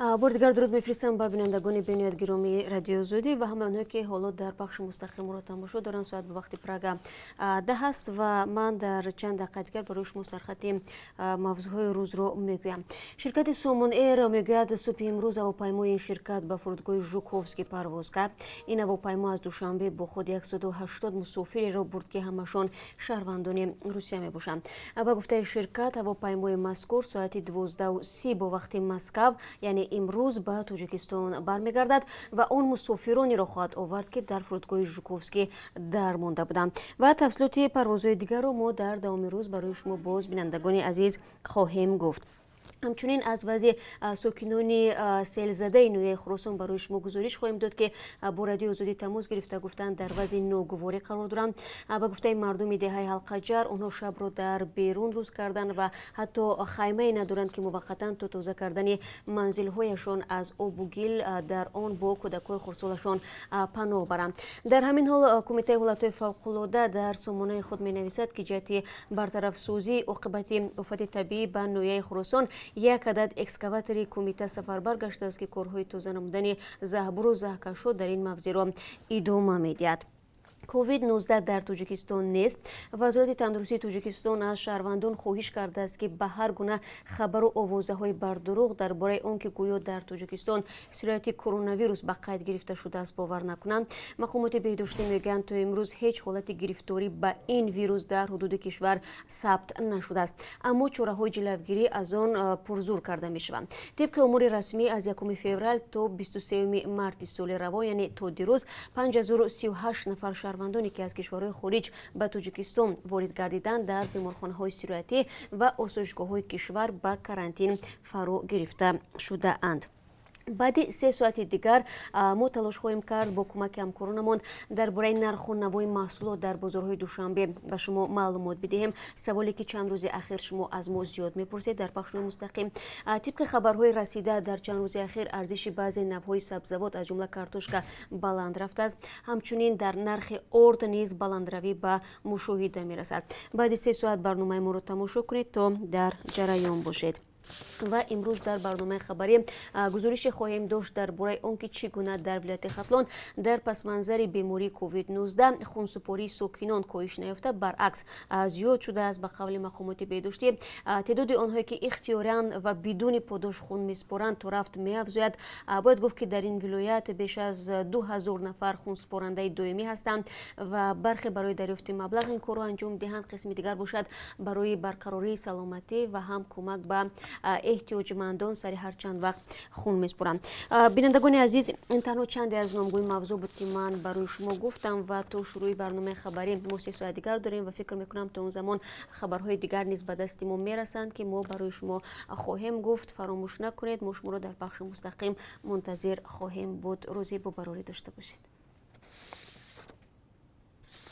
Бори дигар дуруд мефиристам ба бинандагони бениҳоят гиромии Радиои Озодӣ ва ҳамаи онҳое, ки ҳоло дар пахши мустақим моро тамошо доранд. Соат ба вақти Прага 10 аст ва ман дар чанд дақиқаи дигар барои шумо сархати мавзӯъҳои рӯзро мегӯям. Ширкати Сомон Эйр мегӯяд, субҳи имрӯз ҳавопаймои ин ширкат ба фурудгоҳи Жуковский парвоз кард. Ин ҳавопаймо аз Душанбе бо худ 180 мусофиреро бурд, ки ҳамашон шаҳрвандони Русия мебошанд. Ба гуфтаи ширкат, ҳавопаймои мазкур соати 12:30 бо вақти Москав, яъне имрӯз, ба Тоҷикистон бармегардад ва он мусофиронеро хоҳад овард, ки дар фурудгоҳи Жуковский дар монда буданд. Ва тафсилоти парвозҳои дигарро мо дар давоми рӯз барои шумо боз, бинандагони азиз, хоҳем гуфт. Ҳамчунин аз вазъи сокинони селзадаи ноҳияи Хуросон барои шумо гузориш хоҳем дод, ки бо Радиои Озодӣ тамос гирифта гуфтанд, дар вазъи ногуворӣ қарор доранд. Ба гуфтаи мардуми деҳаи Ҳалқаҷар, онҳо шабро дар берун рӯз карданд ва ҳатто хаймае надоранд, ки муваққатан то тоза кардани манзилҳояшон аз обу гил дар он бо кӯдакҳои хурдсолашон паноҳ баранд. Дар ҳамин ҳол, Кумитаи ҳолатҳои фавқулода дар сомонаи худ менависад, ки ҷиҳати бартарафсозии оқибати офати табиӣ ба ноҳияи Хуросон як адад экскаватори кумита сафарбар гаштааст, ки корҳои тоза намудани заҳбуру заҳкашҳо дар ин мавзеъро идома медиҳад. Ковид-19 дар Тоҷикистон нест. Вазорати тандурустии Тоҷикистон аз шаҳрвандон хоҳиш кардааст, ки ба ҳар гуна хабару овозаҳои бардурӯғ дар бораи он ки гӯё дар Тоҷикистон сирояти коронавирус ба қайд гирифта шудааст, бовар накунанд. Мақомоти беҳдоштӣ мегӯянд, то имрӯз ҳеҷ ҳолати гирифторӣ ба ин вирус дар ҳудуди кишвар сабт нашудааст, аммо чораҳои ҷилавгирӣ аз он пурзур карда мешаванд. Тибқи омори расмӣ, аз 1 феврал то 23 марти соли равон, яъне то дирӯз, 5038 нафар шаҳрвандоне, ки аз кишварҳои хориҷ ба Тоҷикистон ворид гардиданд, дар беморхонаҳои сироятӣ ва осоишгоҳҳои кишвар ба карантин фаро гирифта шудаанд. Баъди 3 соати дигар мо талош хоҳем кард бо кӯмаки ҳамкоронамон дар бораи нарху навои маҳсулот дар бозорҳои Душанбе ба шумо маълумот бидиҳем, саволе ки чанд рӯзи ахир шумо аз мо зиёд мепурсед дар пахшҳои мустақим. Тибқи хабарҳои расида, дар чанд рӯзи ахир арзиши баъзе навъҳои сабзавот, аз ҷумла картошка, баланд рафтааст. Ҳамчунин дар нархи орд низ баландравӣ ба мушоҳида мерасад. Баъди 3 соат барномаи моро тамошо кунед, то дар ҷараён бошед. Ва имрӯз дар барномаи хабарӣ гузорише хоҳем дошт дар бораи он ки чӣ гуна дар вилояти Хатлон дар пасманзари бемории ковид-19 хунсупории сокинон коҳиш наёфта, баръакс, зиёд шудааст. Ба қавли мақомоти беҳдоштӣ, теъдоди онҳое, ки ихтиёран ва бидуни подош хун месупоранд, то рафт меафзояд. Бояд гуфт, ки дар ин вилоят беш аз 2000 нафар хунсупорандаи доимӣ ҳастанд ва бархе барои дарёфти маблағ ин корро анҷом диҳанд, қисми дигар бошад, барои барқарории саломатӣ ва ҳам кӯмак ба эҳтиёҷмандон сари ҳар чанд вақт хун месупоранд. Бинандагони азиз, ин танҳо чанде аз номгӯи мавзӯъ буд, ки ман барои шумо гуфтам, ва то шурӯъи барномаи хабарӣ мо 3 соат дигар дорем ва фикр мекунам, то он замон хабарҳои дигар низ ба дасти мо мерасанд, ки мо барои шумо хоҳем гуфт. Фаромӯш накунед, мо шуморо дар пахши мустақим мунтазир хоҳем буд. Рӯзи бобарорӣ дошта бошед.